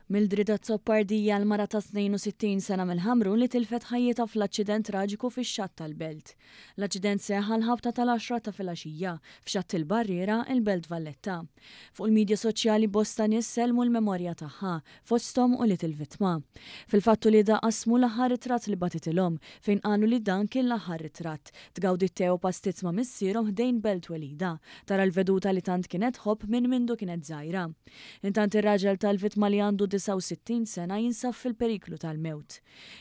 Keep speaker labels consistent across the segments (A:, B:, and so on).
A: Mildred Azzopardi hija l-mara ta' 62 sena mill-Ħamrun li tilfet ħajjitha fl-aċċident traġiku fix-xatt tal-Belt. L-aċċident seħħ għall-ħabta tal-għaxra ta' filgħaxija, f'Xatt il-Barriera, il-Belt Valletta. Fuq il-midja soċjali bosta nies sellmu l-memorja tagħha, fosthom ulied il-vittma. Fil-fatt uliedha qasmu l-aħħar ritratt li bagħtitilhom, fejn qalu li dan kien l-aħħar ritratt, tgawdi t-te u pastizz ma' missierhom ħdejn belt twelidha, tara l-veduta li tant kienet tħobb minn mindu kienet żgħira. Intant ir-raġel tal-vittma li għandu 69 sena jinsab fil-periklu tal-mewt.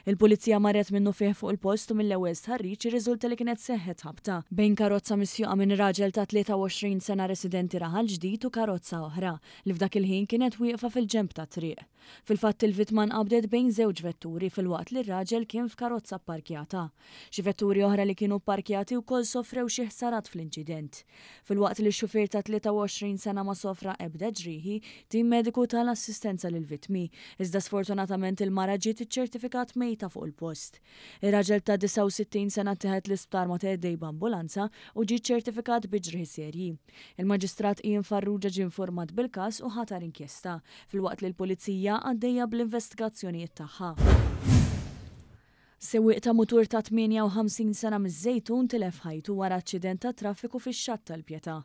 A: Il-Pulizija marret minnufih fuq il-post u mill-ewwel stħarriġ irriżulta li kienet seħħet ħabta bejn karozza misjuqa minn raġel ta' 23 sena residenti Raħal Ġdid u karozza oħra li f'dak il-ħin kienet wieqfa fil-ġenb tat-triq. Fil-fatt il-vittma nqabdet bejn żewġ vetturi filwaqt li r-raġel kien f'karozza pparkjata. Xi vetturi oħra li kienu pparkjati wkoll sofrew xi ħsarat fl-inċident. Filwaqt li x-xufier ta' 23 sena ma sofra ebda ġrieħi, tim mediku ta l-assistenza lill-vittmi, iżda sfortunatament il-mara ġiet iċċertifikat mejta fuq il-post. Ir-raġel ta' 69 sena ttieħed l-Isptar Mater Dei b'ambulanza u ġie ċċertifikat bi ġrieħi serji. Il-Maġistrat Ian Farrugia ġie infurmat bil-każ u ħatar inkjesta, filwaqt li l-Pulizija għaddejja bl-investigazzjonijiet tagħha. Sewwieq ta' mutur ta' 58 sena miż-Żejtun tilef ħajtu wara aċċident tat-traffiku fix-Xatt tal-Pietà.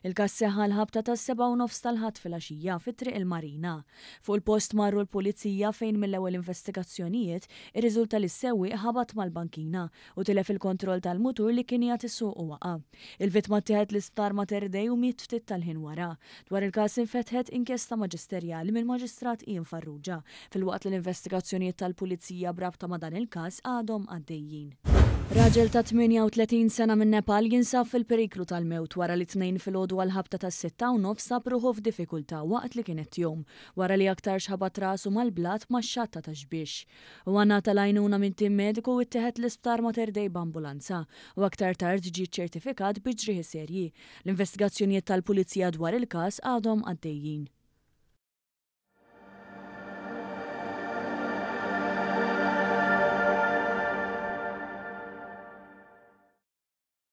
A: Il-każ seħħ għall-ħabta tas-sebgħa u nofs tal-Ħadd filgħaxija fi Triq il-Marina. Fuq il-post marru l-Pulizija fejn mill-ewwel investigazzjonijiet irriżulta li s-sewwieq ħabat mal-bankina u tilef il-kontroll tal-mutur li kien qiegħed isuq u waqa'. Il-vittma ttieħed l-Isptar Mater Dei u miet ftit tal-ħin wara. Dwar il-każ infetħet inkjesta maġisterjali mill-Maġistrat Ian Farrugia, filwaqt li l-investigazzjonijiet tal-Pulizija b'rabta ma' dan il-każ għadhom għaddejjin. Raġel ta' 38 sena minn Nepal jinsab fil-periklu tal-mewt wara li t-Tnejn filgħodu għall-ħabta tas-sitta u nofs sab ruħu f'diffikultà waqt li kien qed jgħum, wara li aktarx ħabat rasu mal-blat max-xatt ta' Ta' Xbiex. Huwa ngħata l-għajnuna minn tim mediku u ttieħed l-Isptar Mater Dei b'ambulanza u aktar tard ġie ċċertifikat bi ġrieħi serji. L-investigazzjonijiet tal-Pulizija dwar il-każ għadhom għaddejjin.